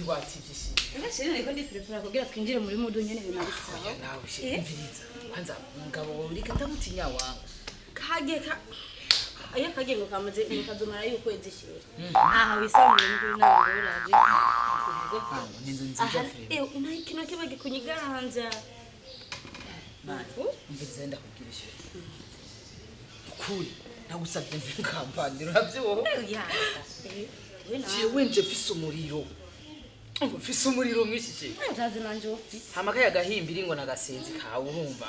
Ntiwativye chéri. Ega chéri, nariko ndiprepara kugira twinjire muri mood nyene, ibintu bisaba. Oya nawe chéri, umviriza kwanza, umugabo wawe reka ndamutinya wangu. Kagiye ka iyo kagiye ngo kamaze ngo kazomara y'ukwezi chéri. Aha wisanzuye n'ukuri, ntabwo uraje. Wangu, ni inzu nziza. Aha. Vraiment. Nta ikintu kiba gikunyiganza. Umviriza, ndakubwira chéri, ukuri nagusabye ntukamvanire, uravyumva? Jewe nje mfise umuriro. Umva, mfise umuriro mwinshi chéri. Utazi nanje ofisi. Hama kaya gahimbiri ngo nagasenzi kawe, urumva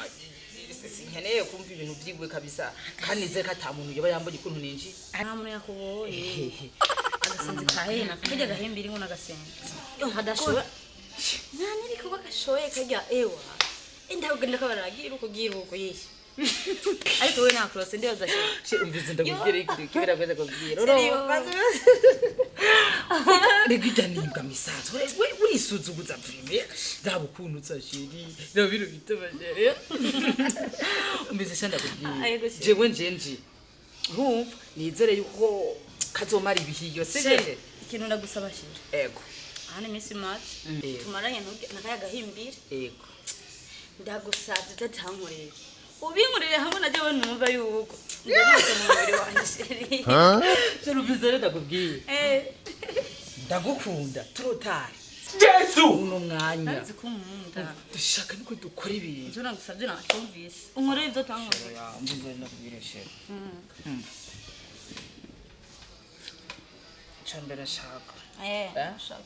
sinkeneye kumva ibintu vyiwe kabisa, kandi nizere ko ata muntu yoba yambonye ukuntu ninjiye. Nta muntu yakubonye. Agasenzi kahena kajya gahimbiri ngo nagasenzi kadashobora, nta n'ibikorwa gashoboye kajya. Ewa, ndagenda kabaragira uko gira uko yishe, ariko we nta kurose ndibaza. She, umvise, ndakubwira ikintu kibera kweza kubwira. Chéri. Rega ijya nimbwa misanzu we urisuzuguza vraiment. Raba ukuntu usa chéri, raba ibintu bituma chéri. Umvise sha, ndakubwira. Yego, chéri. Jewe nje urumva nizere yuko kazomara ibihiyo, sivyo? Chéri, ikintu ndagusaba chéri. Ego. Aha ni iminsi make tumaranye, nakaya gahimbiri. Ego. Ndagusabye utatankorera, ubinkorere hamwe na jewe numva yuko ndabutse mu mubiri wanjye chéri. Chéri, umvise rero ndakubwira. Ndagukunda turotari. Yesu! Uno mwanya Nzi ko unkunda. Dushaka niko dukora ibintu. Ivyo nagusabye nacyumvise, unkorere ivyo utankorera. Oya, umvise rero ndakubwira chéri. Icya mbere ashaka. Eh? Shaka.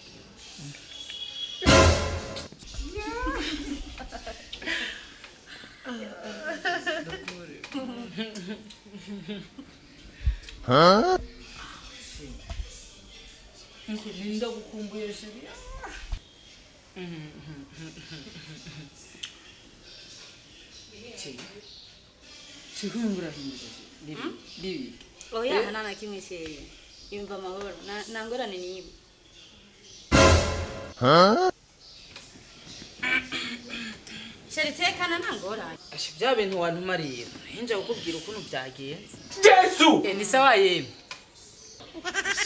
Ndagukumbuye chéri. Chéri, chéri, urahindutse bibi bibi. Oya, nta na kimwe chéri, yumva amahoro, nta ngorane n'imwe chéri, tekana, nta ngorane. Asha, bya bintu wantuma rero ntinja kukubwira ukuntu byagenze. Yesu! Eh, ni sawa yemwe.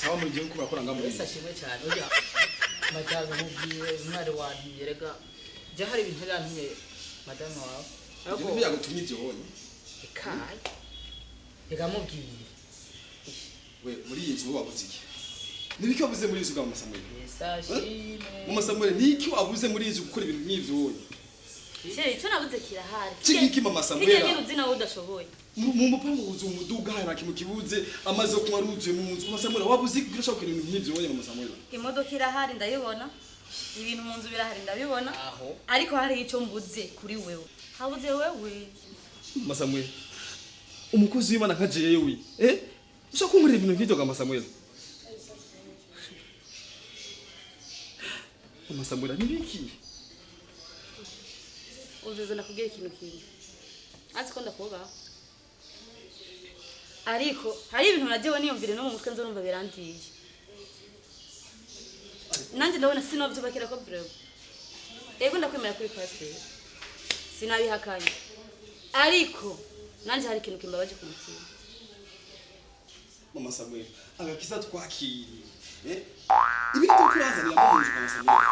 Sawa, muri gihe kurakora ngamu. Wese ashimwe cyane. Oya madame, nkubwiye umwari wantumye, rega jya hari ibintu yantumye madame wawe. Ibyo ntiyagutumye ibyo wonye. Ekaye, reka mubwire. We, muri iyi nzu wabuze iki? Nibiki wabuze muri iyi nzu bwa Mama Samuel? Yesu ashimwe. Mama Samuel, niki wabuze muri iyi nzu gukora ibintu nk'ivyo wonye? Chéri, icyo nabuze kirahari. Kigiki, Mama Samuel? Kirya nyine uzi nawe udashoboye. Mu mupangu wuzuye umuduga, nta kintu kibuze, amazi yo kunywa aruzuye mu nzu. Mama Samuel, wabuze iki kugira ushobore gukora ibintu nk'ivyo wonye, Mama Samuel? Imodoka irahari ndayibona, ibintu mu nzu birahari ndabibona. Aho. Ariko hari icyo mbuze kuri wewe, habuze wewe. Mama Samuel, umukozi w'Imana nka jewe, eh, ushaka kunkorera ibintu nk'ivyo ga Mama Samuel? Mama Samuel, nibiki? Uzuze, ndakubwira ikintu kimwe, azi ko ndakubaha, ariko hari ibintu najewe niyumvire no mu mutwe nzo numva birandiye, nanjye ndabona sinovyubakira ko vraiment. Ego, ndakwemera kuri pasiteri, sinabihakanye, ariko nanjye hari ikintu kimbabaje ku mutima. Mama Samuel, agakiza twakiriye, eh, ibi nibyo kurazanira mu nzu, Mama Samuel?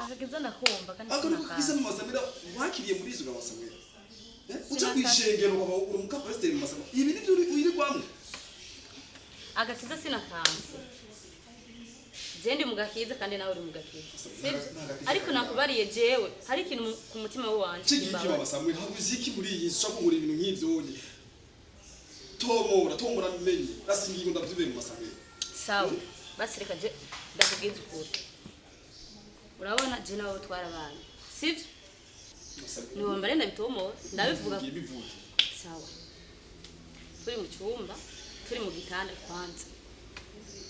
Akakiza ndakumva kandi Ako niko sinakanga. kiza, Mama Samuel, wakiriye muri izo, Mama Samuel? Eh, uca kwishengero ukaba uri umukapasiteri, Mama Samuel, ibi nibyo wirirwamwo? Agakiza sinakanse, je ndi mu gakiza kandi nawe uri mu gakiza, sibyo? Ariko nakubariye jewe hari ikintu ku mutima wanje Kigiki? kimbabaje. Mama Samuel, habuze iki muri iyi nzu ushaka kugura ibintu nk'ivyo wonye? Tomora, tomora, menye rasingiye ngo ndavyumve, Mama Samuel. Sawa basi, reka je ndakubwiza ukuri. Urabona je nawe twarabanye, sibyo? Mama Samuel. Niwambare ndabitomora ndabivuga. Bivuge, bivuge. Sawa, turi mu cyumba, turi mu gitanda kwanza,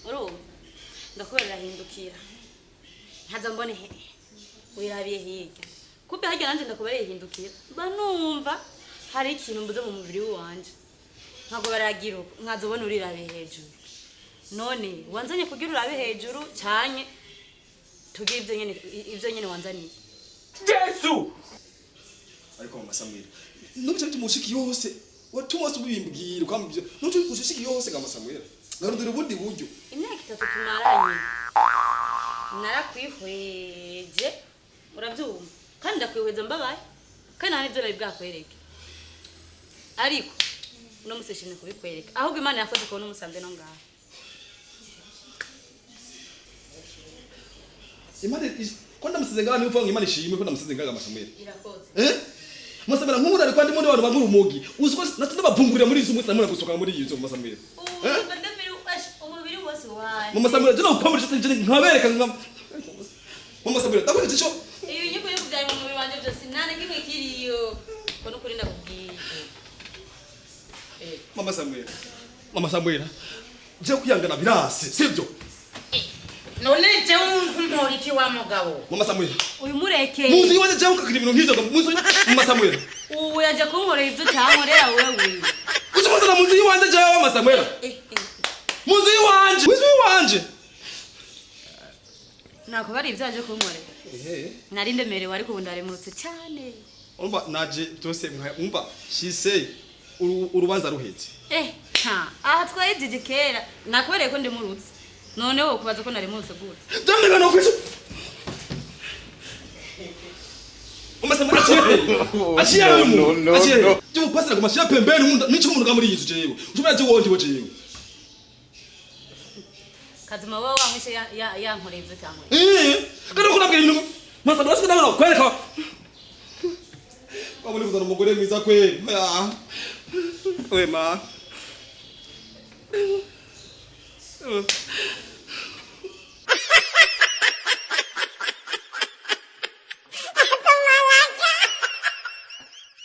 urumva ndakubera hindukira nkaza mbone he wirabiye hirya, kumbe harya nanjye ndakubariye hindukira, mba numva hari ikintu mbuze mu mubiri wanje, ntabwo baragira uko nkaza ubona urirabiye hejuru. None wanzanye kugira urabe hejuru cyane, tugire ibyo nyene, ibyo nyene wanzaniye. Yesu! Ariko Mama Samuel, nubica bituma ushika iyo hose watuma wose ubimbwira ukambwira, nuco ushika iyo hose ga Mama Samuel, ngarondera ubundi buryo. Imyaka 3 tumaranye. Narakwihweje, urabyumva, kandi ndakwihweza mbabaye, kandi nta n'ibyo nari bwakwereke, ariko uno musi nshimye kubikwereka. Ahubwo Imana yakoze kubona umusanze no ngaho. Imana ko ndamusize ngaha, niba uvuga ngo Imana ishimwe ko ndamusize ngaha, Masamweli? Irakoze. Eh? Masamweli, nk'ubu ariko ndi muri abantu bankura umugi. Uzi ko natwe ndabavungurira muri izo munsi namwe gusohoka muri izo, Masamweli. Eh? Ubu ndamiri umubiri wose wanjye. Mama Samuel, jya ukwambura ishati nkabereka nka Mama Samuel, ndakora icyo. Ibi nyuko yo kubyara mu mubiri wanjye byose nta na kimwe kiriyo, ko n'ukuri ndakubwiye. Mama Samuel. Mama Samuel. Je kwiyangana birasi, sivyo? None jewe mpora iki wa mugabo? Mama Samuel. Uyu mureke. Muzi iwanje je ukagira ibintu nk'ivyo muzi, Mama Samuel. Ubu yaje kunkorera ibyo utankorera wewe. Uzi kuzana muzi iwanje je, Mama Samuel. Eh, eh. Muzi iwanje. Muzi iwanje. Ntabwo bari ibyo yaje kunkorera. Ehe. Nari ndemerewe, ariko ubu ndaremurutse cyane. Umva naje byose umva shise urubanza ruhetse. Eh, ha, aha twahejeje kera, nakubereye ko ndemurutse, none wowe kubaza ko naremurutse gute? Ndamenya no kwicu. Mama Samuel aciye. Aciye No, no, aciye. no. Je upasira kumashira pembeni munda nico umuntu kamuri yizu jewe. Ushobora je wondi wo jewe. Kazima wowe wamwishe yankoreye ibyo utankorera. Eh, kandi ko nabwira ibintu Mama Samuel ndabona kwereka. Wabone kuzana umugore mwiza kwe. Ah. We ma.